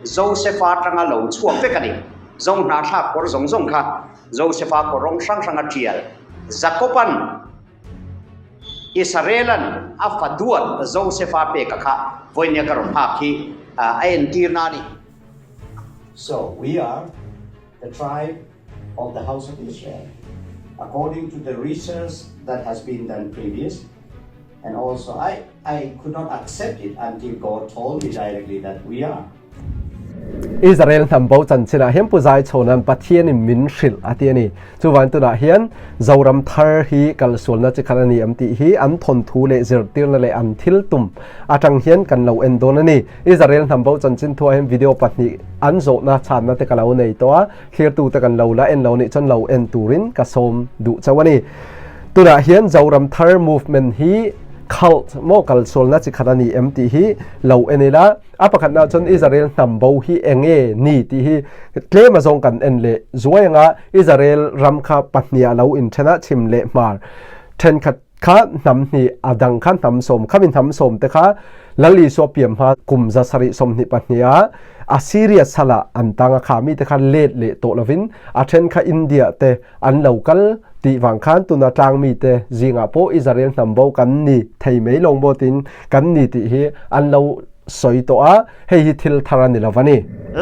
Josefa atanga lo chhuak vek a ni. Zohnahthlak kawr zawng zawng kha Josefa kawr rawng hrang hrang a tial. Jakoban Israelan a fa duat Josefa peka kha vawinia ka rawn hak hi a entirna a ni. So we are the tribe of the house of Israel according to the research that has been done previous and also I I could not accept it until God told me directly that we are. Israel hnam bo chanchinah hian Pu Zaichhawna'n Pathianin min hrilh a ti a ni. Chuvan tunah hian Zoram thar hi kalsualna chi khat a ni em tih hi an thawnthu leh zirtirna leh an thil tum atang hian kan lo en dawn a ni. Israel hnam bo chanchin thuah hian video pahnih an zawhna chhanna te ka lo nei tawh a, thlirtute kan lo la en lo nih chuan lo en turin ka sawm duh chauh a ni. Tunah hian Zoram thar movement hi cult maw kalsualna chi khat a ni em tih hi lo en ila, a pakhatna chuan Israel hnam bo hi eng nge ni tih hi tlem azawng kan en leh zuai anga Israel ram kha pahniha lo inthen a chhim leh hmar thenkhat kha hnam hnih a dang kha hnam sawm khami hnam sawm te kha Lal Isua pian hma kum 722 ah Assyria sala an tang a kha mi te kha let leh tawh lovin a then kha India te an lo kal tih vang khan tuna tlang mi te zingah pawh Israel hnam bo kan ni thei mai lawng maw tin kan ni tih hi an lo sawi tawh a, hei hi thil thar a ni lo va ni.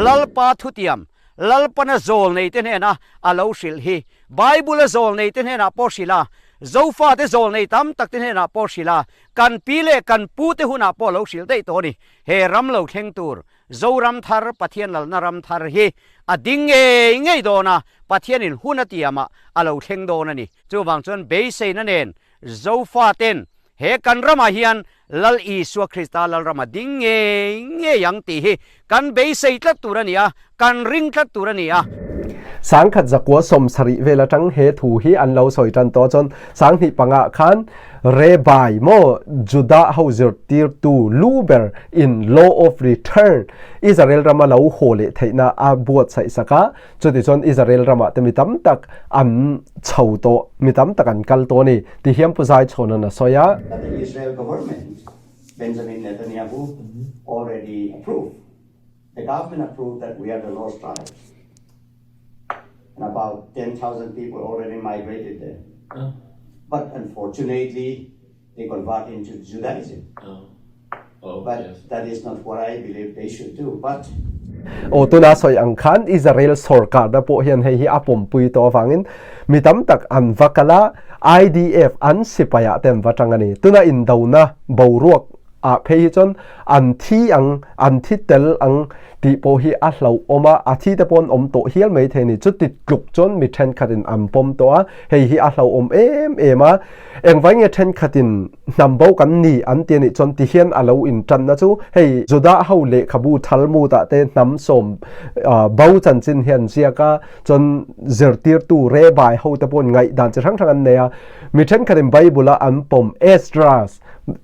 Lalpa thutiam Lalpana zawl nei te hnena a lo hrilh hi Bible a zawl nei te hnenah pawh hrilh a, Zofate zawl nei tam tak te hnenah pawh hrilh a, kan pi leh kan pu te hunah pawh lo hrilh daih tawh a ni. He ram lo thleng tur Zoram thar Pathian lalna ram thar hi a ding ngei ngei dawn a, Pathianin hun a tiamah a lo thleng dawn a ni. Chuvang chuan beiseina nen Zofaten he kan ramah hian Lal Isua Krista Lalram a ding ngei ngei ang tih hi kan beisei tlat tur a ni a, kan ring tlat tur a ni a. 1970 vel atang he thu hi an lo sawi tan tawh chuan 2005 khan Rabbi maw Judah ho zirtirtu lu ber in Law of Return Israel rama lo haw leh theihna a buatsaih sak a, Chutichuan Israel ramah te mi tam tak an chho tawh, mi tam tak an kal tawh a ni, ti hian Pu Zaichhawna'n a sawi a. That the Israel government, Benjamin Netanyahu, already approved. The government approved that we are the lost tribes. And about 10,000 people already migrated there. But unfortunately, they convert into Judaism. But that is not what I believe they should do. But Aw tuna sawi ang khan Israel sorkarna pawh hian hei hi a pawmpui tawh avangin mi tam tak an va kal a, IDF an sipaiah te an va tang a ni. Tuna indona boruak ah phei hi chuan an thi ang, an thi tel ang tih pawh hi a hlauhawm a, a thi te pawh an awm tawh hial mai thei a ni. Chuti tluk chuan mi thenkhatin an pawm tawh a, hei hi a hlauhawm em em a. Engvai nge thenkhatin hnam bo kan ni an ti a nih chuan ti hian a lo intanna chu hei Judah ho lehkhabu Talmud ah te hnam sawm bo chanchin hi an ziak a, chuan zirtirtu Rabbi ho te pawhin ngaihdan chi hrang hrang an nei a. Mi thenkhatin Bible a an pawm Esdras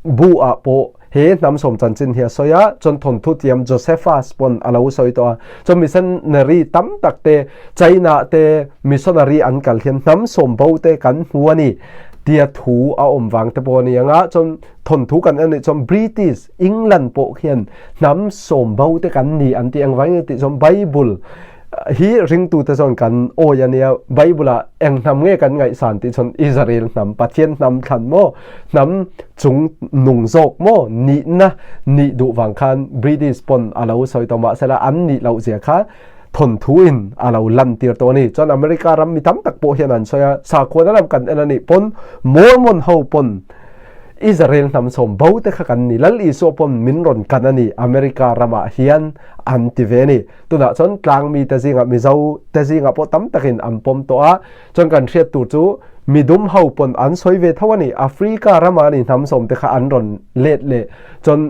bu ah pawh He hnam sawm chanchin hi a sawi a, chuan thawnthu thiam Josephus pawn a lo sawi tawh a. Chuan missionary tam tak te, China te missionary an kal hian hnam sawm bo te kan hmu a ni tia thu a awm vang te pawh a ni ang a. Chuan thawnthu kan en nih chuan British, England pawh khian hnam sawm bo te kan ni an tih ang vangin tih chuan Bible hi ringtute chuan kan awi a nia, Bible ah eng hnam nge kan ngaihsan tih chuan Israel hnam, Pathian hnam thlan maw, hnam chung nung zawk maw nihna nih duh vang khan British pawn a lo sawi tawh mahsela an nih loh zia kha thawnthu in a lo lan tir tawh a ni. Chuan America ram mi tam tak pawh hian an sawi a, sakhuana lam kan en a nih pawn Mormon ho pawn Israel hnam sawm bo te kha kan ni, Lal Isua pawn min rawn kan a ni America ramah hian an ti ve a ni. Tunah chuan tlang mite zingah Mizo te zingah pawh tam takin an pawm tawh a, chuan kan hriat tur chu midum ho pawn an sawi ve tho a ni. Africa rama ni hnam sawm te kha an rawn let leh chuan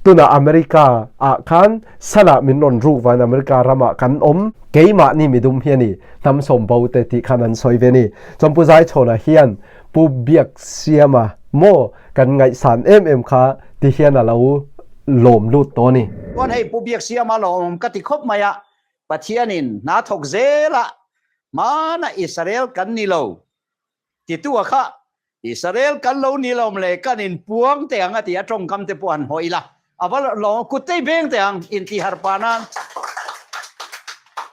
tunah America ah khan salah min rawn ruk vain America ramah kan awm keimahni midum hi a ni hnam sawm bo te tih khan an sawi ve a ni. Chuan Pu Zaichhawna hian Pu Biaksiama maw kan ngaihsan em em kha ti hian a lo lawm lut tawh a ni. Chuan hei Pu Biaksiama lawmawm ka ti khawp mai a, Pathianin hna thawk zela hmana Israel kan ni lo titu a kha, Israel kan lo ni lo le kan inpuang teh ang a ti a, tawngkam te pawh han hawh ila, a va lawm kut tei beng teh ang intihharh pah nan.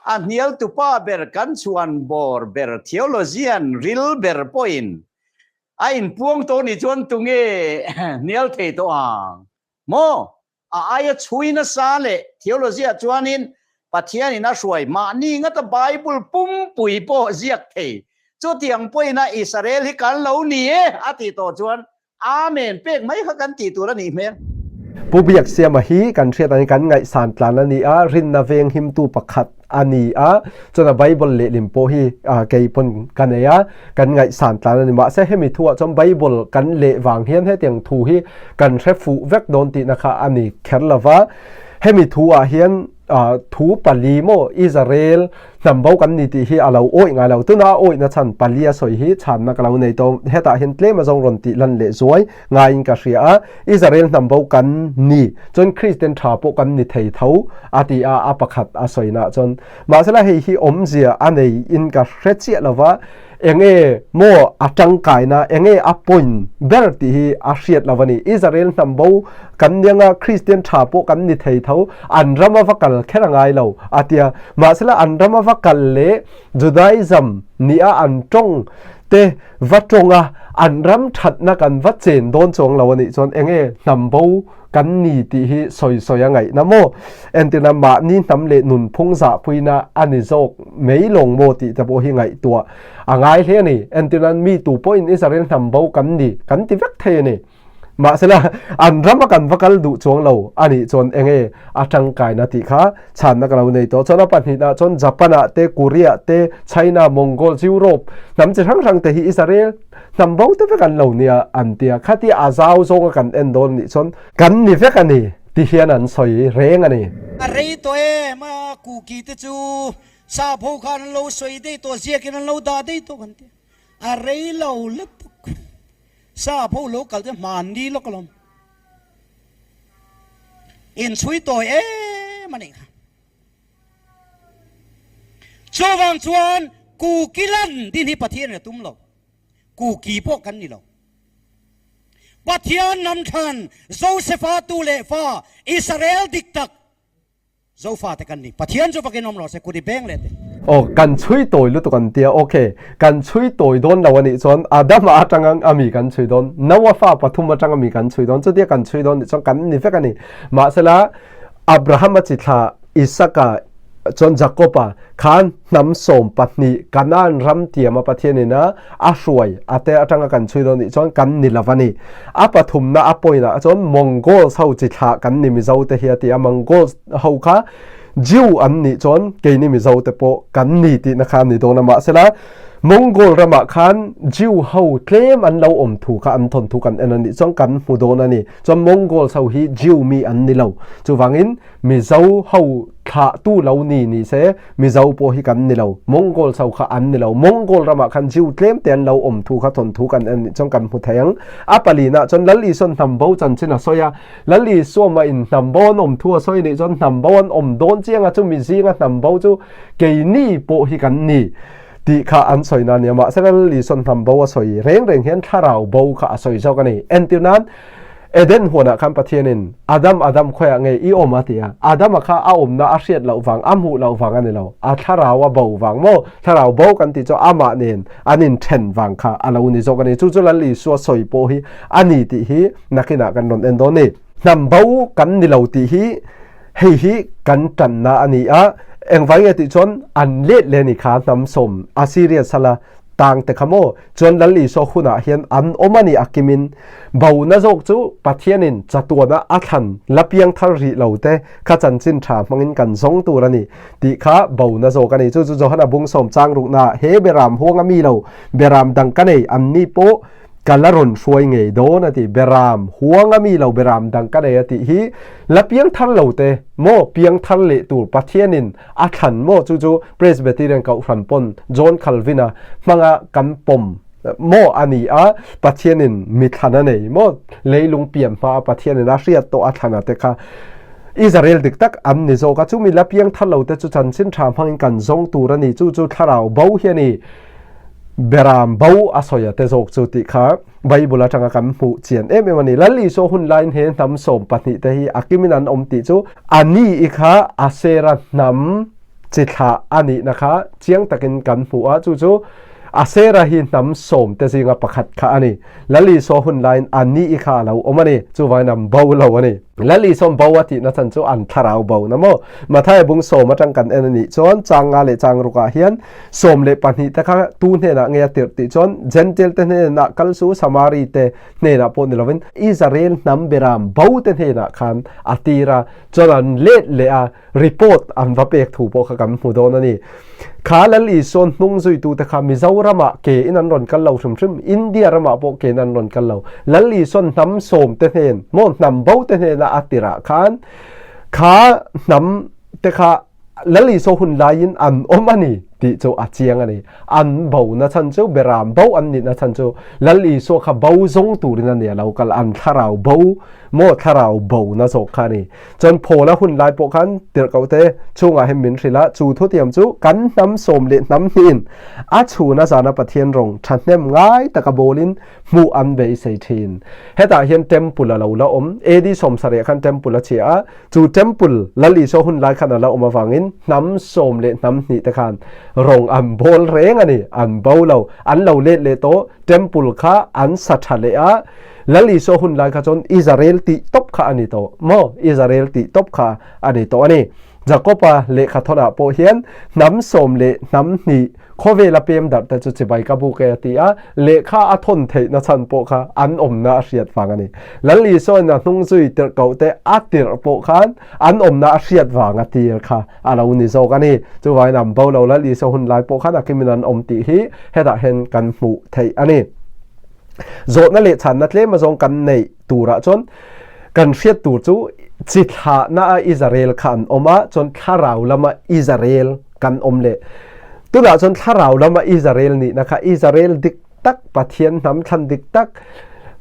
A hnialtupa ber kan chhuan bawr ber theologian ril ber pawhin a inpuang tawh nih chuan tunge hnial thei tawh ang maw? A aia chhui nasa leh theology ah chuanin Pathianin a hruai mahni ngata Bible pumpui pawh ziak thei. Chutiang pawhin a Israel hi kan lo ni e a tih tawh chuan Amen pek mai kha kan tih tur a nih hmel. Pu Biaksiama hi kan hriat angin kan ngaihsan tlan a ni a, rinna veng himtu pakhat a ni a, chuan a Bible lehlim pawh hi kei pawn ka nei a, kan ngaihsan tlan a ni. Mahse hemi thuah chuan Bible kan leh vang hian hetiang thu hi kan hre fuh vek dawn tihna kha a ni kher lo va. Hemi thuah hian thu pali maw Israel hnam bo kan ni tih hi a lo awih ngai lo. Tuna a awihna chhan pali a sawi hi chhanna ka lo nei tawh. Hetah hian tlem azawng rawn tih lan leh zuai ngaiin ka hria a. Israel hnam bo kan ni chuan Kristian tha pawh kan ni thei tho a ti a, a pakhat a sawinaah chuan. Mahsela hei hi awmzia a nei in ka hre chiah lo va, enge maw a tangkaina, enge a point ber tih hi a hriat lo a ni. Israel hnam bo kan ni anga Kristian tha pawh kan ni thei tho, an rama va kal kher a ngai lo a tia. Mahsela an rama va kal leh Judaism nia an tawng te va tawnga an ram thatna kan va chen dawn chuang lo a nih chuan enge hnam bo kan ni tih hi sawi sawi a ngaihna maw? Entirna mahni hnam leh nunphung zahpuina a ni zawk mai lawng maw tih te pawh hi ngaihtuah a ngai hle a ni. Entirna mi tu pawhin Israel hnam bo kan ni kan ti vek thei a ni. Mahsela an rama kan va kal duh chuang lo a nih chuan enge a tangkaina tih kha chhanna ka lo nei tawh. Chuan a pahnihna chuan Japan ah te, Korea te, China, Mongols, Europe hnam chi hrang hrang te hi Israel hnam bo te vek an lo nia an tia. Khati a zau zawnga kan en dawn nih chuan kan ni vek a ni ti hian an sawi reng a ni. A rei tawh em a, Kuki te chu sap ho khan an lo sawi daih tawh, ziakin an lo dah daih tawh kan ti. A rei lo lutuk. Sap ho lo kal te hmanni lawk alawm. Inchhui tawi em a nih kha. Chuvang chuan Kuki lan din hi Pathian in a tum lo. Kuki pawh kan ni lo. Pathian hnam thlan Josefa tu leh fa Israel dik tak Zofate kan ni. Pathian chu vakin awm rawh se, kut i beng leh teh. Aw, kan chhui tawi lutuk an tia. Ok, kan chhui tawi dawn lo a nih chuan Adama atang ang a mi kan chhui dawn, Noah fa pathum atang a mi kan chhui dawn, chutia kan chhui dawn nih chuan kan ni vek a ni. Mahsela, Abrahama chi thla Isaka chuan Jakoba khan hnam 12 Kanaan ram tiama Pathianin a a hruai a te atanga kan chhui dawn nih chuan kan ni lo a ni. A pathumna a point ah chuan Mongols ho chi thlah kan ni Mizo te hi a ti a, Mongols ho kha Jew an nih chuan keini Mizo te pawh kan ni tihna kha a ni dawn a, mahsela Mongol ramah khan Jew ho tlem an lo awm thu kha an thawn thu kan en a nih chuan kan hmu dawn a ni. Chuan Mongols ho hi Jew mi an ni lo. Chuvangin Mizo ho thlahtu lo ni ni se Mizo pawh hi kan ni lo. Mongol ho kha an ni lo. Mongol ramah khan Jew tlem te an lo awm thu kha thawn thu kan en nih chuan kan hmu thei ang. A palinah chuan Lal Isuan hnam bo chanchin a sawi a. Lal Isua mah in hnam bo an awm thu a sawi nih chuan hnam bo an awm dawn chiang a, chumi zinga hnam bo chu keini pawh hi kan ni tih kha an sawi na a nia. Mahse Lal Isuan hnam bo a sawi reng reng hian thlarau bo kha a sawi zawk a ni. Entir nan Eden huanah khan Pathianin, Adam, Adam, khawiah nge i awm? a ti a. Adama kha a awmna a hriat loh vang, a hmuh loh vang a ni lo. A thlarau a bo vang maw? Thlarau bo kan tih chu amah nen an inthen vang kha a lo ni zawk a ni. Chu chu Lal Isua sawi pawh hi a ni tih hi nakinah kan rawn en dawn a ni. Hnam bo kan ni lo tih hi hei hi kan tanna a ni a. Engvang nge tih chuan an let leh a ni kha hnam sawm Assyria sala tang te kha maw? Chuan Lal Isua hunah hian an awm a ni a kimin bona zawk chu Pathianin chatuana a thlan la piang thar rih lo te kha chanchin tha hmangin kan zawng tur a ni tih kha bona zawk a ni. Chu chu Johana bung sawm chang ruknaah he beram huang a mi lo beram dang ka nei an ni pawh ka la rawn hruai ngei dawn a ti. Beram huang a mi lo beram dang ka nei a tih hi la piang thar lo te maw piang thar leh tur Pathianin A thlan maw chu chu Presbyterian Kohhran pawn John Calvin-a hmanga kan pawm maw a ni a, Pathianin mi thlan a nei maw, leilung pian hmaa Pathianin a hriat tawh a thlana te kha Israel dik tak an ni zawk a, chumi la piang thar lo te chu chanchin tha hmangin kan zawng tur a ni, chu chu thlarau bo hi a ni, beram bo a sawi a te zawk chu tih kha Bible atanga kan hmuh chian em em a ni. Lal Isua hun laiin he hnam 12 te hi a kimin an awm tih chu a ni i kha Asera hnam chi thlah a nihna kha chiang takin kan hmu a, chu chu Asera hi hnam sawmte zinga pakhat kha a ni. Lal Isua hun laiin a ni kha a lo awm a ni, chuvangin an bo lo a ni. Lal Isua'n bo a tihna chhan chu an thlarau bo na maw? Mathaia bung sawm atang kan en a nih chuan chang nga leh chang rukah hian 12 te kha tu hnenah nge a tirh tih chuan Jentail te hnenah kal chu Samari te hnenah pawh ni lovin Israel hnam beram bo te hnenah khan a tir a, chuan an let leh a. Report an va pek thu pawh kha kan hmu dawn a ni. Kha Lal Isuan hnung zuitute kha Mizoramah ke in an rawn kal lo hrim hrim, India ramah pawh ke in an rawn kal lo. Lal Isuan hnam sawm te hnen, maw hnam bo te hnena a tirah khan kha hnam te kha Lal Isua hun laiin an awm a ni tih chu a chiang a ni. An bo na chhan chu beram bo an nihna chhan chu Lal Isua kha bo zawng turin a ni a lo kal, an thlarau bo maw thlarau bo na zawk kha a ni. Chuan Paula hun lai pawh khan tirhkohte chungah hian min hrilh a, chu thutiam chu kan hnam sawm leh hnam hnihin a chhuna zana Pathian rawng thahnem ngai taka bawlin hmuh an beisei thin. Hetah hian Temple a lo la awm, AD 70 khan Temple a chhia a, chu Temple Lal Isua hun lai khan a la awm avangin hnam sawm leh hnam hnih te khan rawng an bawl reng a ni, an bo lo, an lo let leh tawh, Temple kha an sa tha leh a, Lal Isua hun lai kha chuan Israel tih tawp kha a ni tawh maw? Israel tih tawp kha a ni tawh a ni. Jakoba lehkha thawnah pawh hian hnam sawm leh hnam hnih khawvela pem darh te chu chibai ka buk e a ti a, lehkha a thawn theihna chhan pawh kha an awmna a hriat vang a ni. Lal Isuain a hnung zui tirh koh te a tirh pawh khan an awmna a hriat vang a tir kha a lo ni zawk a ni. Chuvangin an bo lo Lal Isua hun lai pawh khan a kimin an awm tih hi hetah hian kan hmuh theih a ni. Zawhna leh chhanna tlem azawng kan neih turah chuan kan hriat tur chu chi thlahna a Israel kha an awm a, chuan thlarau lama Israel kan awm leh. Tunah chuan thlarau lama Israel nihna kha Israel dik tak, Pathian hnam thlan dik tak,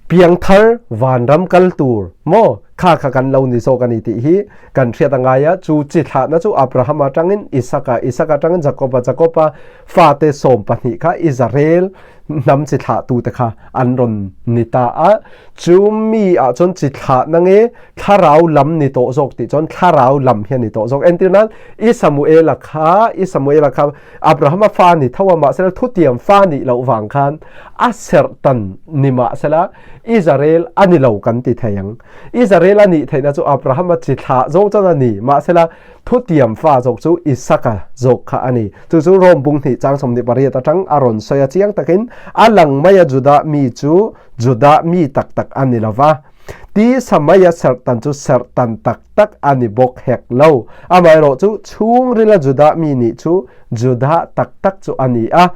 piangthar vanram kal tur maw kha kha kan lo ni zawk a ni tih hi kan hriat a ngai a. Chu chi thlahna chu Abraham atangin Isaka, Isaka atangin Jakoba, Jakoba fate 12 kha Israel hnam chi thlahtute kha an rawn ni ta a. Chu mi ah chuan chi thlahna nge thlarau lam ni tawh zawk tih chuan thlarau lam hi a ni tawh zawk. Entir nan i Samuela kha i Samuela kha Abrahama fa ni tho a, mahsela thutiam fa nih loh vang khan a serh tan ni mahsela Israel a ni lo kan ti thei ang. Israel a nih theihna chu Abrahama chi thlah zawng chuan a ni, mahsela Thutiam fa zawk chu Isaka zawk kha a ni. Chu chu Rom bung hnih chang 28 atang a rawn sawi a, chiang takin a lang mai a Judah mi chu Judah mi tak tak a ni lo va, tisa mai a serhtan chu serhtan tak tak a ni bawk hek lo. Amaherawh chu chhungrila Judah mi nih chu Judah tak tak chu a ni a,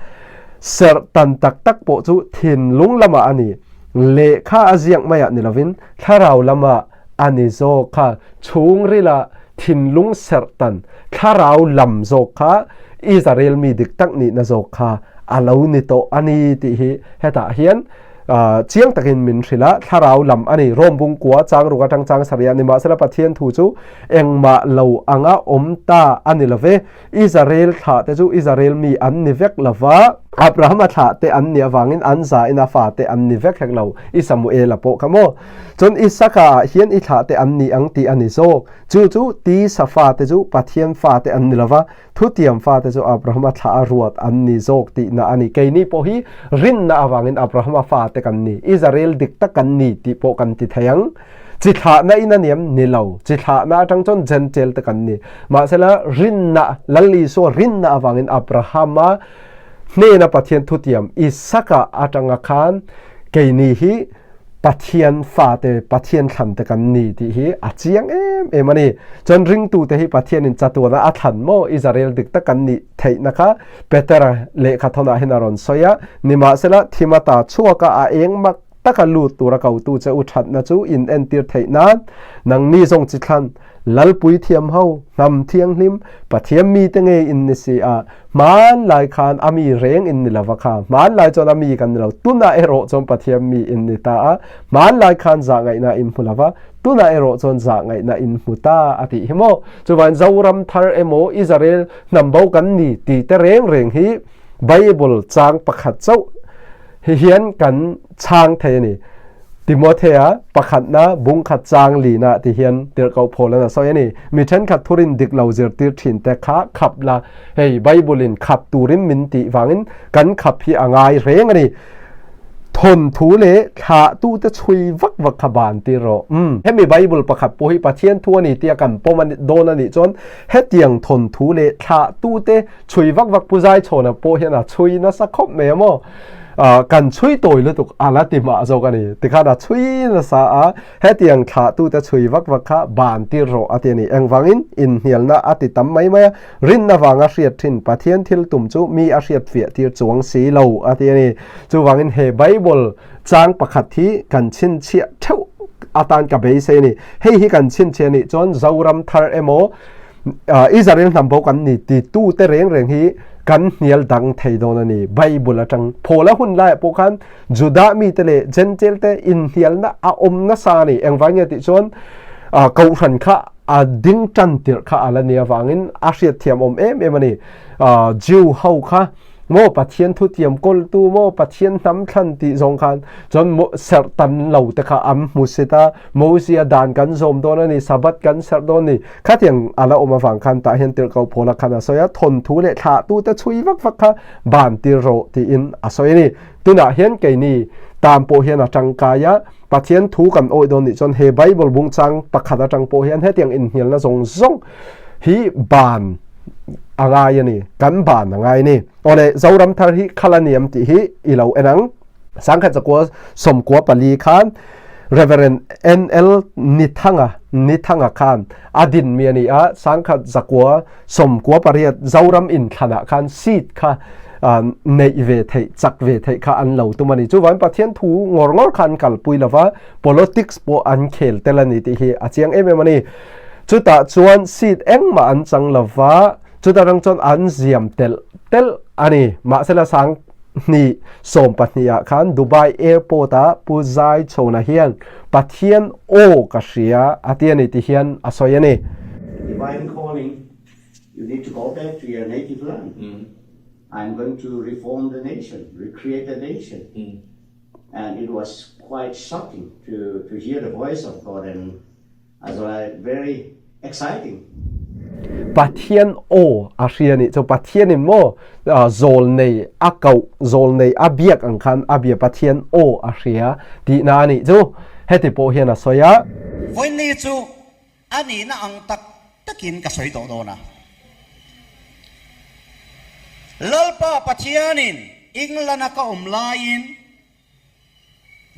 serhtan tak tak pawh chu thinlung lamah a ni. Lehkha a ziak maiah ni lovin thlarau lamah a ni zawk kha chhungrila thinlung serhtan thlarau lam zawk kha Israel mi dik tak nihna zawk kha a lo ni tawh a ni tih hi hetah hian chiang takin min hrilh a, thlarau lam a ni. Rom bungkua chang ruk atang chang sarih a ni mahsela Pathian thu chu engmah lo anga awm ta a ni love. Israel thlah te chu Israel mi an ni vek lo va, Abrahama thlah te an nih avangin an za in a fa te an ni vek hek lo, i Samuela pawh kha maw? Chuan Isaka ah hian i thlah te an ni ang tih a ni zawk. Chu chu tisa fa te chu Pathian fa te an ni lo va, thutiam fa te chu Abrahama thlah a ruat an ni zawk tihna a ni. Keini pawh hi rinna avangin Abrahama fa te kan ni, Israel dik tak kan ni tih pawh kan ti thei ang. Chi thlahna in a niam ni lo. Chi thlahna atang chuan Gentile te kan ni. Mahsela rinna, Lal Isua rinna avangin Abrahama hnena Pathian thutiam Isaka atanga khan keini hi Pathian fate, Pathian thlan te kan ni tih hi a chiang em em a ni. Chuan ringtute hi Pathianin chatuana a thlan maw Israel dik tak kan nih theihna kha Petera lehkha thawnah hian a rawn sawi a. Nimahsela thimata chhuaka a eng mak taka lut tura kotu che u thatna chu in entir theih nan nangni zawng chi thlan Lalpui thiam ho, hnam thianghlim, Pathian mite ngei in ni si a, hmanlai khan a mi reng in ni lova kha, hmanlai chuan a mi kan ni lo, tunah erawh chuan Pathian mi in ni ta a, hmanlai khan zah ngaihna in hmu lova, tunah erawh chuan zah ngaihna in hmu ta a tih hi maw. Chuvangin Zoram thar emaw Israel hnam bo kan ni tih te reng reng hi Bible chang pakhat chauh hi hian kan chhang thei a ni. Timothea pakhatna bung khat chang lina ti hian tirhkoh Paula'n a sawi a ni. Mi thenkhat thurin dik lo zirtir thin te kha khap la, hei Bible-in khap turin min tih vangin kan khap hi a ngai reng a ni. Thawnthu leh thlahtute chhui vak vak kha ban tir rawh. Umm, hemi Bible pakhat pawh hi Pathian thu a ni tia kan pawm a dawn a nih chuan hetiang thawnthu leh thlahtute chhui vak vak Pu Zaichhawna pawh hian a chhui nasa khawp mai a maw? Kan chhui tawi lutuk a la ti mah zawk a ni. Tikhan a chhui nasa a, hetiang thlahtute chhui vak vak kha ban tir rawh a ti a ni. Engvangin inhnialna a ti tam mai mai a, Rinna vanga hriat thin Pathian thil tum chu mi a hriat fiah tir chuang si lo a ti a ni. Chuvangin he Bible chang pakhat hi kan chhinchhiah theuh atan ka beisei a ni. Hei hi kan chhinchhiah nih chuan Zoram thar emaw Israel hnam bo kan ni ti tu te reng reng hi kan hnial dang thei dawn a ni. Bible atang Paula hun laiah pawh khan Judah mite leh Gentile te inhnialna a awm nasa a ni. Engvang nge tih chuan Kohhran kha a ding tan tirh kha a la ni avangin a hriatthiam awm em em a ni. Jew ho kha maw Pathian thutiam kawltu maw Pathian hnam thlan tih zawng khan chuan serh tan lo te kha an hmu sit a, Mosia dan kan zawm dawn a ni, Sabbath kan serh dawn a ni. Khatiang a la awm avang khan tah hian tirhkoh Paula khan a sawi a, thawnthu leh thlahtute chhui vak vak kha ban tir rawh tiin a sawi a ni. Tunah hian keini tan pawh hian a tangkai a, Pathian thu kan awih dawn nih chuan he Bible bung chang pakhat atang pawh hian hetiang inhnialna zawng zawng hi ban a ngai a ni, kan ban a ngai a ni. Awle, Zoram thar hi khal a niam tih hi i lo en ang. Sangkhat zakua 14 khan Reverend NL Nithanga, Nithanga khan a dinmi a ni a, sangkhat zakua 98 Zoram inthlanah khan seat kha neih ve theih, chak ve theih kha an lo tum a ni. Chuvangin Pathian thu ngawr ngawr kha an kalpui lo va, politics pawh an khel tel a ni tih hi a chiang em em a ni. Chutah chuan seat engmah an chang lo va, chuta rang chuan an ziam telh telh a ni. Mahsela sang hnih 12 ah khan Dubai Airport ah Pu Zai Chhona hian Pathian aw ka hria a ti a ni ti hian a sawi a ni. Divine calling, you need to go back to your native land. I'm going to reform the nation, recreate the nation. And it was quite shocking to to hear the voice of God and as well very exciting. Pathian aw a hria nih chu Pathianin maw zawlnei a koh zawlnei a biak ang khan a bia Pathian aw a hria tihna a nih chu heti pawh hian a sawi a. Vawiinni chu a nihna ang tak takin ka sawi tawh dawn a. Lalpa Pathianin England-a ka awm laiin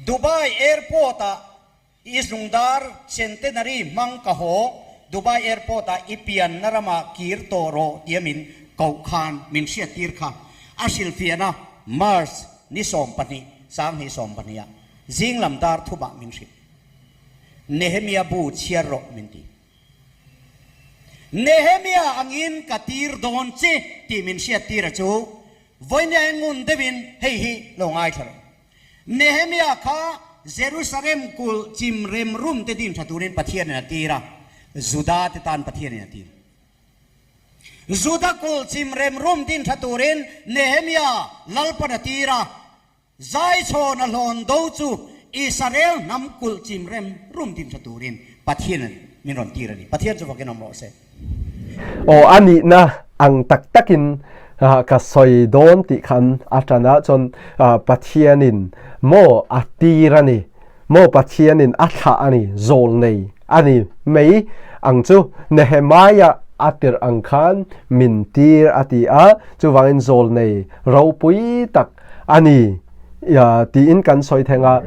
Dubai Airport-ah I zungdar centenary hmang ka haw Dubai Airport ah i pianna ramah kir tawh rawh tia min koh khan min hriattir kha a hrilhfiahna March ni 12 2012 ah zinglam dar thumah min hrilh. Nehemia bu chhiar rawh min ti. Nehemia angin ka tir dawn che tih min hriattir a chu vawinia en ngun deuhin hei hi lo ngaithla rawh. Nehemia kha Jerusalem kulh chim rem rum te din tha turin Pathianin a tir a, Juda te tan Pathianin a tir. Juda kulh chim rem rum din tha turin Nehemia Lalpan a tir a, Zaichhawn a hlawn do chu Israel hnam kulh chim rem rum din tha turin Pathianin min rawn tir a ni. Pathian chu fakin awm rawh se. Aw a nihna ang tak takin ka sawi dawn tih khan a tan ah chuan Pathianin maw a tir a ni, maw Pathianin a thlah a ni, zawl nei a ni mai ang chu Nehemiah a tirh ang khan min tir a ti a, chuvangin zawl nei ropui tak a ni tiin kan sawi theng a.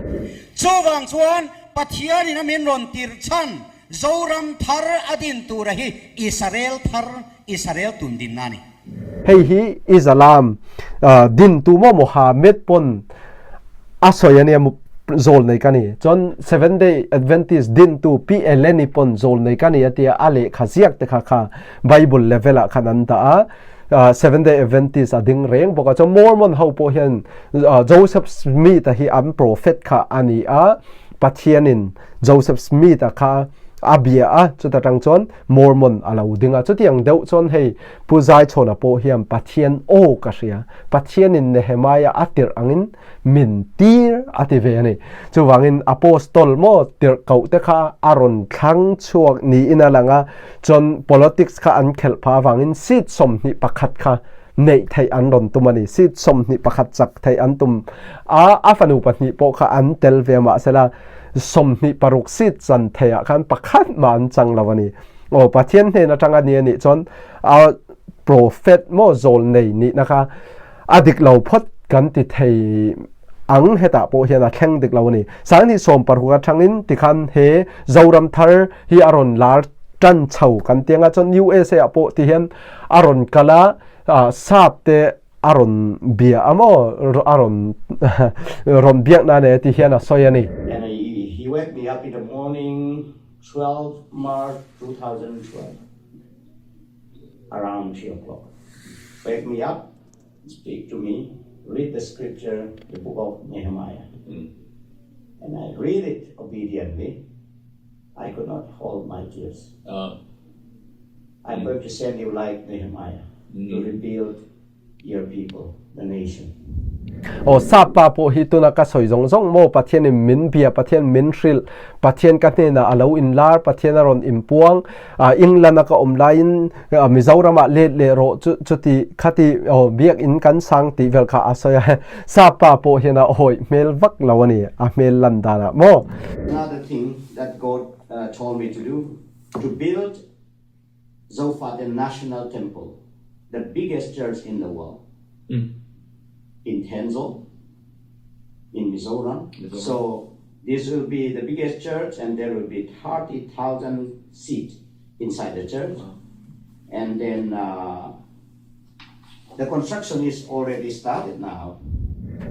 Chuvang chuan Pathianin a min rawn tirh chhan Zoram thar a din tura hi Israel thar, Israel tun dinna a ni. Hei hi Islam dintu maw Mohammed pawn a sawi a nia zawl nei ka ni. Chuan Seventh Day Adventist dintu Pi Eleni pawn zawl nei ka ni a tia a lehkha ziak te kha kha Bible level ah khan an dah a. Seventh Day Adventist a ding reng bawk a. Chuan Mormon ho pawh hian Joseph Smith a hi an prophet kha a ni a. Pathianin Joseph Smith-a kha a bia a, chuta tang chuan Mormon a lo ding a. Chutiang deuh chuan hei Pu Zaichhawna pawh hian Pathian aw ka hria, Pathianin Nehemiah a tirh angin min tir a ti ve a ni. Chuvangin Apostol maw tirhkoh te kha a rawn thlang chhuak niin a lang a, chuan politics kha an khelh phah avangin seat 21 kha neih theih an rawn tum a ni. Seat 21 chak theih an tum a, a fanu pahnih pawh kha an tel ve mahsela 26 seat chan theihah khan pakhat mah an chang lo a ni. Aw Pathian hnen atanga ni a nih chuan a prophet maw zawl nei nihna kha A dik lo phawt kan ti thei ang hetah pawh hian a thleng dik lo a ni. Sanghnih sawm paruk atangin tikhan he Zoram thar hi a rawn lar tan chho kan ti anga chuan USA ah pawh ti hian a rawn kal a, sap te a rawn bia a maw a rawn rawn biak na nei a ti hian a sawi a ni. And he wake me up in the morning 12 March 2012. Around 3 o'clock. Wake me up, speak to me, read the scripture, the book of Nehemiah. Mm. And I read it obediently. I could not hold my tears. Uh. I'm mm. going to send you like Nehemiah mm. to rebuild your people, the nation. Aw sap pa pawh hi tuna ka sawi zawng zawng maw Pathianin min bia, Pathian min hrilh, Pathian ka hnenah a lo inlar, Pathian a rawn inpuang, England a ka awm laiin Mizoramah let leh rawh chu chuti khati aw biakinn kan sang tih vel kha a sawi a, sap pa pawh hian a awih hmel vak lo a ni, a hmel lan danah maw. Another thing that God told me to do, to build Zofate National Temple, the biggest church in the world, in Thenzawl, in Mizoram. So this will be the biggest church and there will be 30,000 seats inside the church. And then uh, The construction is already started now.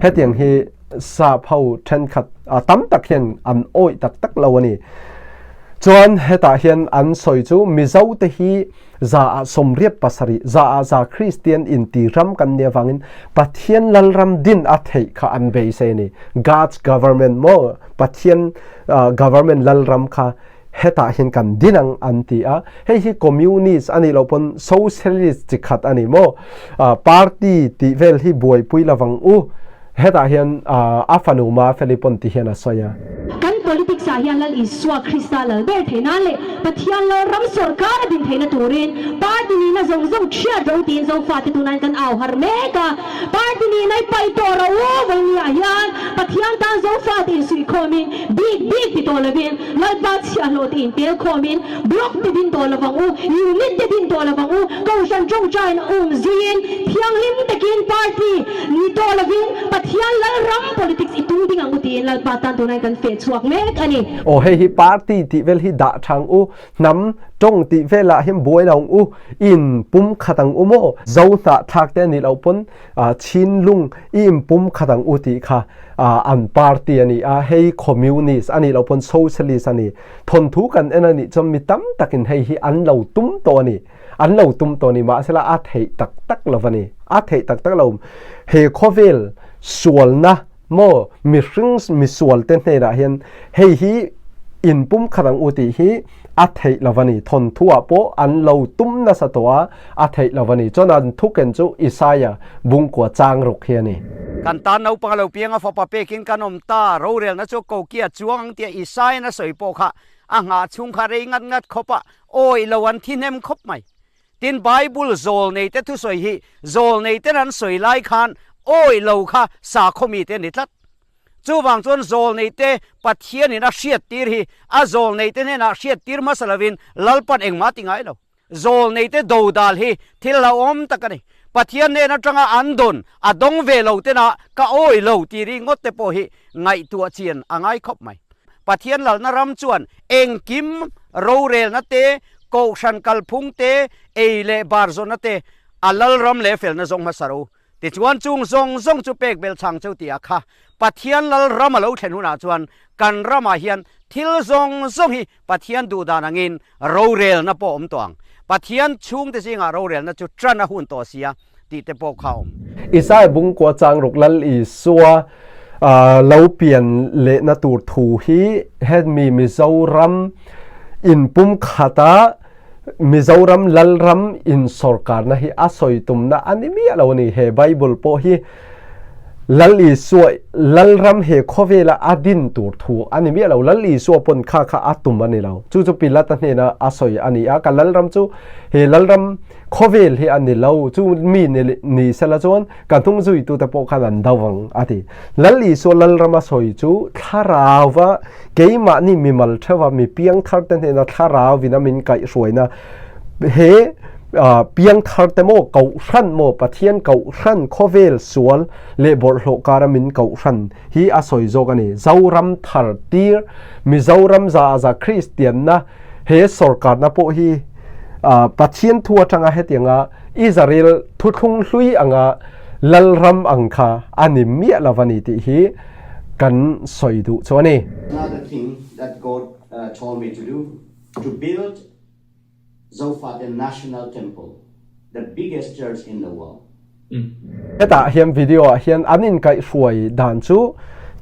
Hetiang hi sap ho thenkhat tam tak hian an awih tak tak lo a ni. Chuan hetah hian an sawi chu Mizo te hi za ah 87, za ah za Kristian inti ram kan nih avangin Pathian Lalram din a theih kha an beisei a ni. God's government maw Pathian government Lalram kha hetah hian kan din ang an ti a, hei hi communist a nih loh pawn socialist chi khat a ni maw, party tih vel hi buaipui lovang u, hetah hian a fanu Mafeli pawn ti hian a sawi a. Kan politics ah hian Lal Isua Krista lal ber theih nan leh Pathian lal ram sawrkar a din theihna turin party nihna zawng zawng ṭhiat ro tiin Zofate tunah kan au har mek a. Party nihna i paih tawh ro u vawinia hian Pathian tan Zofate insuihkhawmin bik bik ti tawh lovin Lalpa chhiahhlawh te intel khawmin block te din tawh lovang u, unit te din tawh lovang u, Kohhran tawngtaina um zuiin thianghlim takin party ni tawh lovin Pathian Lalram politics i tum ding ang u tiin Lalpa tan tunah kan feh chhuak mek a ni. Aw hei hi party tih vel hi dah thang u, hnam tawng tih velah hian buai lo ang u, in pum khat ang u maw, zo hnah thlak te a nih loh pawn Chinlung i in pum khat ang u tih kha an party a ni a, hei communist a nih loh pawn socialist a ni. Thawnthu kan en a nih chuan mi tam takin hei hi an lo tum tawh a ni. An lo tum tawh a ni, mahsela a theih tak tak lo a ni. A theih tak tak lo. He khawvel sualna maw mihring misual te hnenah hian hei hi in pum khat ang u tih hi a theih lo a ni. Thawnthu ah pawh an lo tum nasa tawh a, a theih lo a ni. Chuan an thuken chu Isaia bungkua chang ruk hi a ni. Kan tan naupang a lo piang a, fapa pekin kan awm ta, rorelna chu kokia chuang ang tia Isaia'n a sawi pawh kha a nghah chhung kha rei ngat ngat khawp a, awih lo an thi hnem khawp mai. Tin, Bible zawlnei te thusawi hi zawlnei ten an sawi lai khan awih lo kha sakhaw mite a ni tlat. Chuvang chuan zawlnei te Pathianin a hriattir hi a zawlnei te hnenah hriattir hmasa lovin Lalpan engmah ti ngai lo. Zawlnei te dodal hi thil hlauhawm tak a ni. Pathian hnen atanga an dawn a dawng ve lo tena ka awih lo tih ringawt te pawh hi ngaihtuah chian a ngai khawp mai. Pathian lalna ram chuan engkim rorelna te, kohhran kalphung te, ei leh bar zawnna te a lalram leh felna zawng hmasa ro. Tichuan chung zawng zawng chu pek bel chang cheu tih a kha. Pathian lalram a lo thlen hunah chuan kan ramah hian thil zawng zawng hi Pathian duh dan angin rorelna pawh awm tawh ang. Pathian chhungte zingah rorelna chu tan a hun tawh sia tih te pawh kha a awm. Isaiah bungkua changruk Lal Isua lo pian lehna tur thu hi hemi Mizoram Inpumkhata Mizoram Lalram insawrkarna hi a sawi tumna a ni miah lo a ni. He Bible pawh hi Lal Isua Lalram he khawvela a din tur thu a ni miah lo. Lal Isua pawn kha kha a tum a ni lo. Chu chu Pilata hnena a sawi a ni a, ka Lalram chu he Lalram khawvel hi a ni lo. Chu mi ni sela chuan ka hnung zuitute pawh khan an do ang a ti. Lal Isua Lalram a sawi chu thlarauva keimahni mimal theuha mi piangthar te hnena thlarauvin a min kaihhruaina he piangthar te maw kohhran maw Pathian kohhran khawvel sual leh bawlhhlawh kara min kohhran hi a sawi zawk a ni. Zoram thar tir Mizoram za a za Kristianna he sawrkarna pawh hi Pathian thu atanga hetianga Israel thuthlung hlui anga Lalram ang kha a ni miah lo a ni tih hi kan sawi duh chu a ni. Another thing that God told me to do, to build Zofate National Temple, the biggest church in the world. Hetah hian video ah hian an inkaihhruai dan chu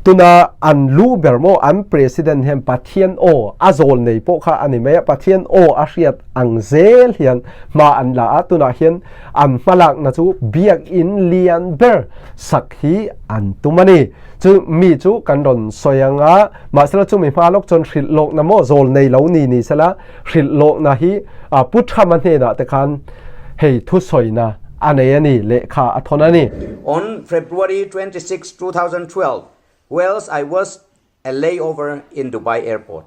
tuna an lu ber maw an President hian Pathian aw a zawl nei pawh kha a ni mai a, Pathian aw a hriat ang zel hian hma an la a, tunah hian an hmalakna chu biakinn lian ber sak hi an tum a ni. Chu mi chu kan rawn sawi ang a, mahsela chumi hma lawk chuan hrilh lawkna maw zawl nei lo ni ni sela hrilh lawkna hi Pu Thama hnenah te khan hei thusawina a nei a ni, lehkha a thawn a ni. On February 26, 2012, whilst I was a layover in Dubai airport,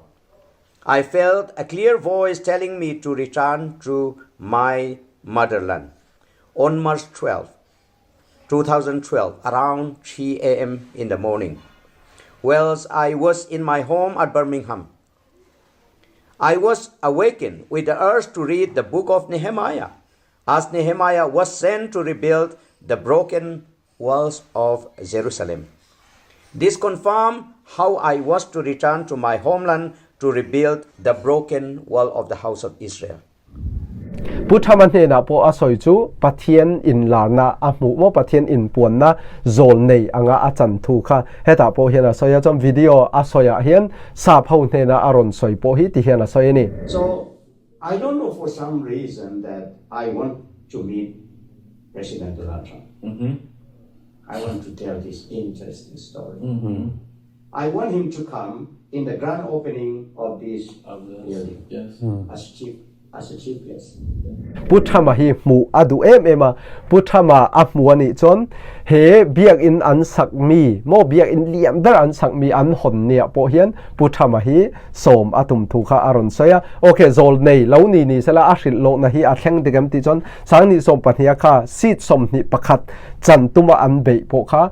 I felt a clear voice telling me to return to my motherland. On March 12, 2012, around 3 a.m. in the morning, whilst I was in my home at Birmingham, I was awakened with the urge to read the book of Nehemiah, as Nehemiah was sent to rebuild the broken walls of Jerusalem. This confirmed how I was to return to my homeland to rebuild the broken wall of the house of Israel. Pu Thama hnenah pawh a sawi chu Pathian inlarna a hmuh maw Pathian inpuanna zawl nei anga a chan thu kha hetah pawh hian a sawi a, chuan video a sawiah hian sap ho hnena a rawn sawi pawh hi ti hian a sawi a ni. So I don't know for some reason that I want to meet President Donald Trump. I want to tell this interesting story. I want him to come in the grand opening of this building as chief as a chief guest. Pu Thama hi hmuh a duh em em a, Pu Thama a hmu a nih chuan he biakinn an sak mi maw biakinn lian ber an sak mi an hawn ni ah pawh hian Pu Thama hi sawm a tum thu kha a rawn sawi a. Ok, zawl nei lo ni ni sela a hrilh lohna hi a thleng dik em tih chuan Sanghnih 12 a kha seat 21 chan tuma an beih pawh kha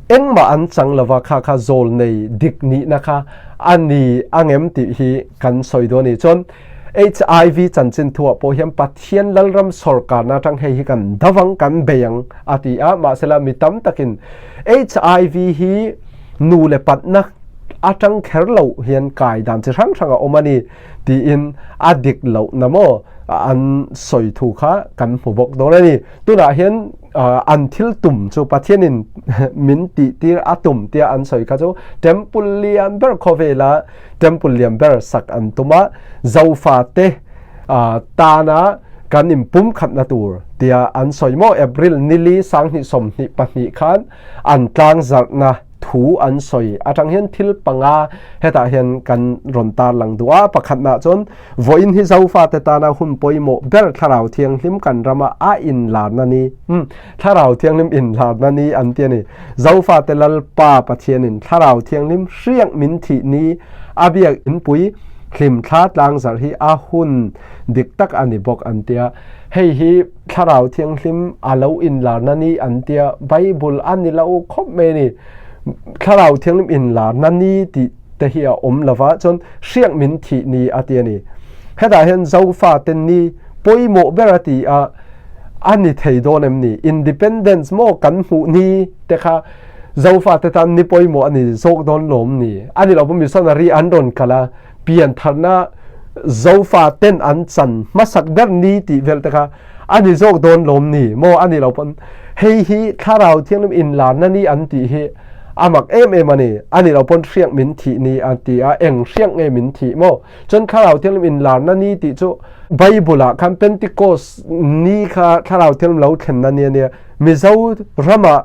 engmah an chang lova kha kha zawl nei dik nihna kha a ni angem tih hi kan sawi dawn a ni. Chuan HIV chanchin thuah pawh hian Pathian Lalram sawrkarna atang hei hi kan davang kan bei ang a ti a, mahsela mi tam takin HIV hi nu leh patna atang kher lo hian kai dan chi hrang hrang a awm a ni tiin a dik lohna maw an sawi thu kha kan hmu bawk dawn a ni. Tunah hian an thil tum chu Pathianin min tih tir a tum tia an sawi kha chu temple lian ber khawvela temple lian ber sak an tum a, Zofate tana kan inpumkhatna tur tia an sawi maw April nili 2022 khan an tlangzarhna thu an sawi atang hian thil panga hetah hian kan rawn tarlang duh a, pakhatnah chuan vawiin hi Zofate tana hun pawimawh ber Thlarau Thianghlim kan rama a inlarna ni, umm Thlarau Thianghlim inlarna ni an ti a ni. Zofate Lalpa Pathianin Thlarau Thianghlim hriak min thih ni a biak inpui hlimthla tlangzarh hi a hun dik tak a ni bawk an ti a, hei hi Thlarau Thianghlim a lo inlarna ni an tia, Bible a ni lo khawp mai a ni. Thlarau Thianghlim inlarna ni tih te hi a awm lova, chuan hriak min thih ni a ti a ni. Hetah hian Zofa te ni pawimawh ber a ti a, a ni thei dawn em ni? Independence maw kan hmuh ni te kha Zofa te tan ni pawimawh a ni zawk dawn lawm ni? A ni lo pawh missionary an rawn kal a, piantharna Zofa ten an chan hmasak ber ni tih vel te kha a ni zawk dawn lawm ni maw? A ni lo pawn hei hi Thlarau Thianghlim inlarna ni an tih hi A mak em em a ni. A nih loh pawn hriak min thih ni a ti a, eng hriak nge min thih maw? Chuan Thlarau Thianghlim inlarna ni tih chu Bible ah khan Pentecost ni kha Thlarau Thianghlim lo thlenna ni a nia. Mizo ramah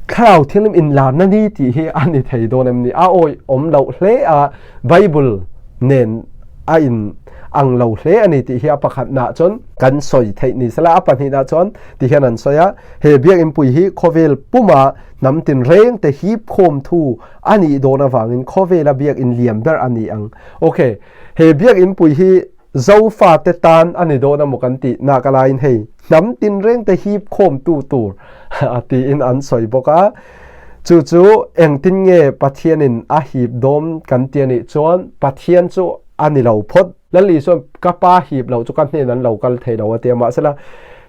Thlarau Thianghlim inlarna ni tih hi a ni thei dawn em ni? A awih awm loh hle a, Bible nen a in ang lo hle a ni tih hi a pakhatnaah chuan kan sawi theih ni sela, a pahnihnah chuan ti hian an sawi a, he biakinpui hi khawvel puma hnam tinreng te hip khawm thu a nih dawn avangin khawvela biakin lian ber a ni ang. Ok, he biakinpui hi Zofate tan a ni dawn a maw kan tih nak alaiin hei hnam tinreng te hip khawmtu tur a tiin an sawi bawk a. Chu chu engtin nge Pathianin a hip dawm kan ti a nih chuan Pathian chu a ni lo phawt. Lal Isuan ka pa hip loh chu ka hnen an lo kal thei lo a ti a, mahsela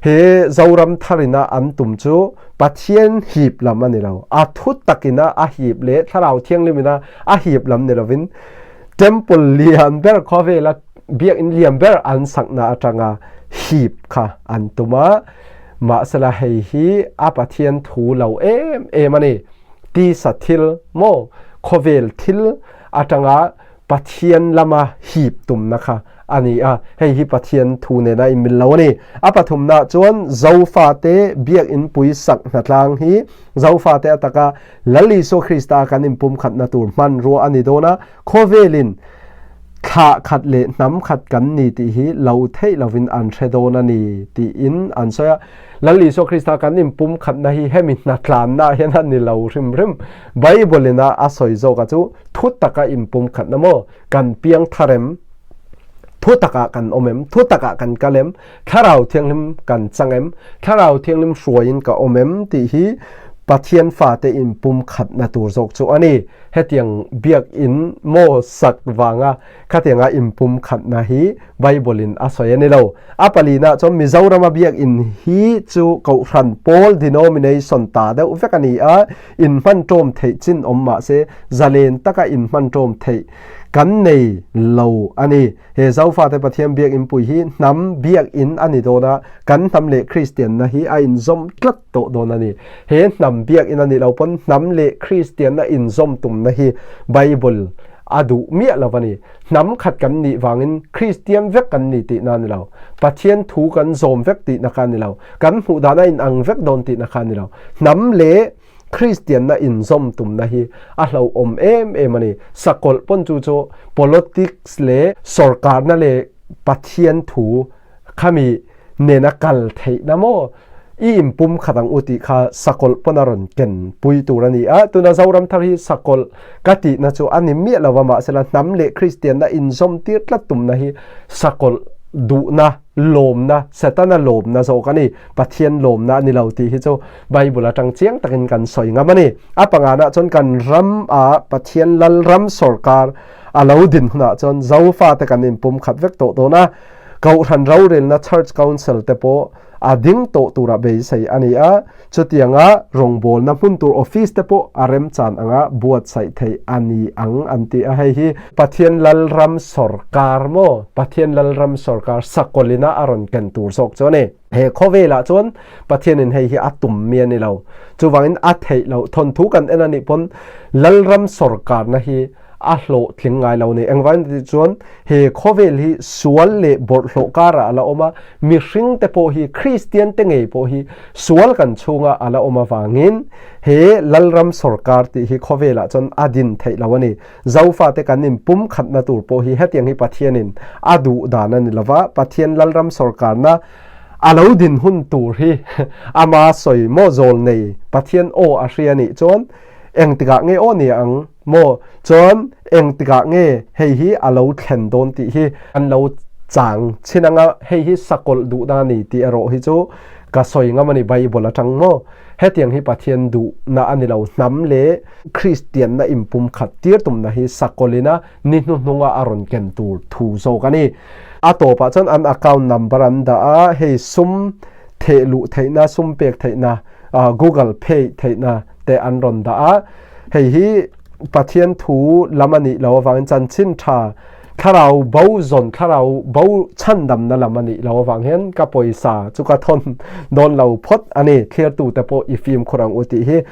he Zoram tharina an tum chu Pathian hip lam a ni lo. A thu takina a hip leh Thlarau Thianghlimina a hip lam ni lovin Temple lian ber khawvela biakinn lian ber an sakna atanga hip kha an tum a, mahsela hei hi a Pathian thu lo em em a ni. Tisa thil maw khawvel thil atanga Pathian lama hip tumna kha a ni a, hei hi Pathian thu nena inmil lo a ni. A pathumna chuan Zofate biakinpui sak hnatlang hi Zofate ataka Lal Isua Krista kan inpumkhatna tur hmanrua a ni dawn a, khawvelin thlah khat leh hnam khat kan ni tih hi lo theih lovin an hre dawn a ni tiin an sawi a. Lal Isua Krista kan inpumkhatna hi hemi hnatlanna ah hian a ni lo hrim hrim. Bible ina a sawi zawka chu thu taka inpumkhatna maw? Kan piang thar em? Thu takah kan awm em? Thu takah kan kal em? Thlarau Thianghlim kan chang em? Thlarau Thianghlim hruaiin ka awm em? tih hi Pathian fate inpumkhatna tur zawk chu a ni. Hetiang biakinn maw sak vanga khatianga inpumkhatna hi Bible-in a sawi a ni lo. A palina chuan Mizorama biakinn hi chu Kohhran pawl denomination ta deuh vek a ni a, inhman ṭawm theih chin awm mah se zalen taka inhman ṭawm theih kan nei lo a ni. He Zofate Pathian biakinpui hi hnam biakinn a ni dawn a, kan hnam leh Kristianna hi a inzawm tlat tawh dawn a ni. He hnam biakinn a nih loh pawn hnam leh Kristianna inzawm tumna hi Bible a duh miah lo a ni. Hnam khat kan nih vangin Kristian vek kan ni tihna a ni lo. Pathian thu kan zawm vek tihna kha a ni lo. Kan hmuh dan a inang vek dawn tihna kha a ni lo. Hnam leh Kristianna inzawm tumna hi a hlauhawm em em a ni. Sakawlh pawn chu chu politics leh sorkarna leh Pathian thu khami nena kal theihna maw i inpum khat ang u tih kha sakawlh pawn a rawn ken pui tur a ni a. Tuna Zoram thar hi sakawlh ka tihna chu a ni miah lo va, mahsela hnam leh Kristianna inzawm tir tlat tumna hi sakawlh duhna lawmna, Setana lawmna zawk a ni, Pathian lawmna a ni lo tih hi chu Bible atang chiang takin kan sawi ngam a ni. A panganah chuan kan ram ah Pathian Lalram sawrkar a lo din hunah chuan Zofate kan inpumkhat vek tawh dawn a, Kohhran rorelna Church Council te pawh a ding tawh tura beisei a ni a, chutianga rawngbawlna hmun tur office te pawh a remchan anga buatsaih theih a ni ang an ti a, hei hi Pathian Lalram sawrkar maw? Pathian Lalram sawrkar sakawlina a rawn ken tur zawk chu a ni. He khawvelah chuan Pathianin hei hi a tum mi a ni lo. Chuvangin a theih loh thawnthu kan en a nih pawn Lalram sawrkarna hi a hlawhtling ngai lo ni. Engvangin tih chuan he khawvel hi sual leh bawlhhlawh karah a la awm a, mihring te pawh hi Kristian te ngei pawh hi sual kan chhunga a la awm avangin he Lalram sawrkar tih hi khawvelah chuan a din theih lo a ni. Zofate kan inpumkhatna tur pawh hi hetiang hi Pathianin a duh dan a ni lova, Pathian Lalram sawrkarna a lo din hun tur hi ama sawi maw zawl nei Pathian aw a hria nih chuan engtikah nge aw ni ang maw chuan engtikah nge hei hi a lo thlen dawn tih hi an lo chang chhin anga hei hi sakawlh duhna a ni tih erawh hi chu ka sawi ngam a ni Bible atang maw. Hetiang hi Pathian duhna a ni lo, hnam leh Kristianna inpumkhat tir tumna hi sakawlina ni hnuhnunga a rawn ken tur thu zawk a ni. A tawpah chuan an account number an dah a, hei sum theh luh theihna, sum pek theihna, Google Pay theihna te an rawn dah a. Hei hi Pathian thu lam a nih loh avangin chanchin tha. Thlarau bo zawn, thlarau bo chhandamna lam a nih lo avang hian ka pawisa chu ka thawn dawn lo phawt a ni. Thlirtute pawh i fimkhur ang u tih hi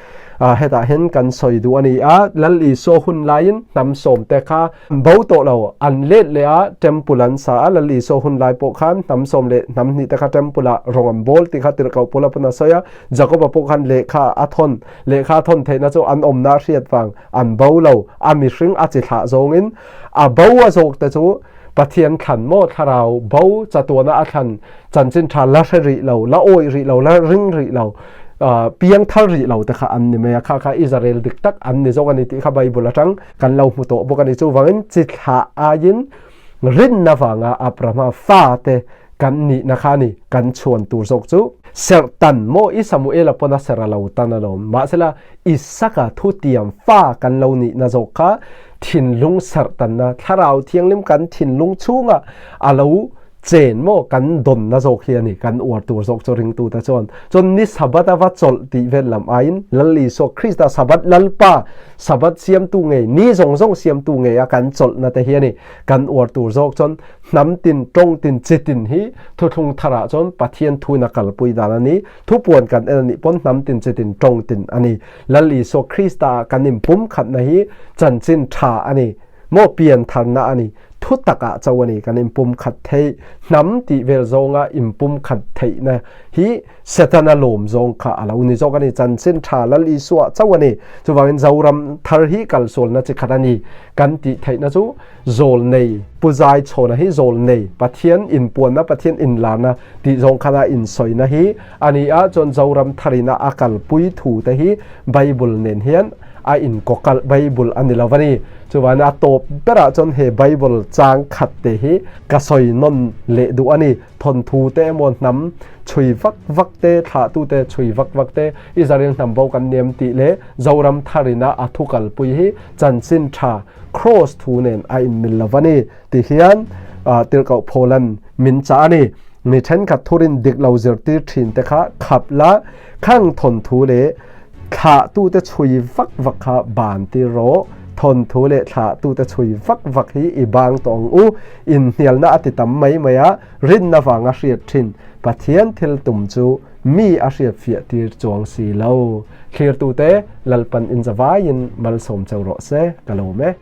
hetah hian kan sawi duh a ni a. Lal Isua hun laiin hnam sawmte kha an bo tawh lo, an let leh a, temple an sa a. Lal Isua hun lai pawh khan hnam sawm leh hnam hnih te kha temple ah rawng an bawl tih kha tirhkoh Paula pawn a sawi a. Jakoba pawh khan lehkha a thawn, lehkha a thawn theihna chu an awmna a hriat vang an bo lo, a mihring a chi thlah zawngin a bo a zawk te chu Pathian thlan maw thlarau bo chatuana a thlan chanchin tha la hre rih lo, la awih rih lo, la ring rih lo, piang thar rih lo te kha an ni mai a, kha kha Israel dik tak an ni zawk a ni tih kha Bible atang kan lo hmu tawh bawk a ni. Chuvangin chi thlah aiin rinna vanga Abrahama fa te kan nihna kha a ni, kan chhuan tur zawk chu. Serh tan maw i Samuela pawn a serh a lo tan alawm. Mahsela Isaka thutiam fa kan lo nihna zawk kha thinlung serh tanna, Thlarau Thianghlim kan thinlung chhunga a lo chen maw kan dawnna zawk hi a ni, kan uar tur zawk chu ringtute chuan. Chuan ni Sabbath a va chawlh tih vel lam aiin Lal Isua Krista Sabbath Lalpa, Sabbath siamtu ngei, ni zawng zawng siamtu ngei a kan chawlhna te hi a ni, kan uar tur zawk chuan hnam tin, tawng tin, chi tin hi thuthlung tharah chuan Pathian thuin a kalpui dan a ni. Thupuan kan en a nih pawn hnam tin, chi tin, tawng tin a ni. Lal Isua Krista ah kan inpumkhatna hi chanchin tha a ni. Maw pian tharna a ni. Thu takah cho a ni kan inpumkhat theih. Hnam tih vel zawnga inpumkhat theihna hi Setana lawm zawng kha a lo ni zawk a ni. Chanchin tha Lal Isua cho a ni. Chuvangin Zoram thar hi kalsualna chi khat a ni kan tih theihna chu Zawlnei, Pu Zai Chhawna hi Zawlnei, Pathian inpuanna, Pathian inlarna tih zawng khan a insawina hi a ni a, chuan Zoram tharina a kalpui thu te hi Bible nen hian a inkawkalh Bible a ni lo a ni. Chuvangin a tawp berah chuan he Bible chang khat te hi ka sawi nawn leh duh a ni. Thawnthu te emaw hnam chhui vak vak te, thlahtu te chhui vak vak te, Israel hnam bo kan nem tih leh Zoram tharina a thu kalpui hi chanchin tha Kraws thu nen a inmil lo va ni ti hian Tirhkoh Paula'n min chah a ni. Mi thenkhat thurin dik lo zirtir thin te kha khap la, khang thawnthu leh thlahtute chhui vak vak kha ban tir rawh. Thawnthu leh thlahtute chhui vak vak hi i bang tawh ang u. Inhnialna a ti tam mai mai a, rinna vanga hriat thin Pathian thil tum chu mi a hriat fiah tir chuang si lo. Thlirtute Lalpan inzavaiin malsawm cheu rawh se, ka lawm e.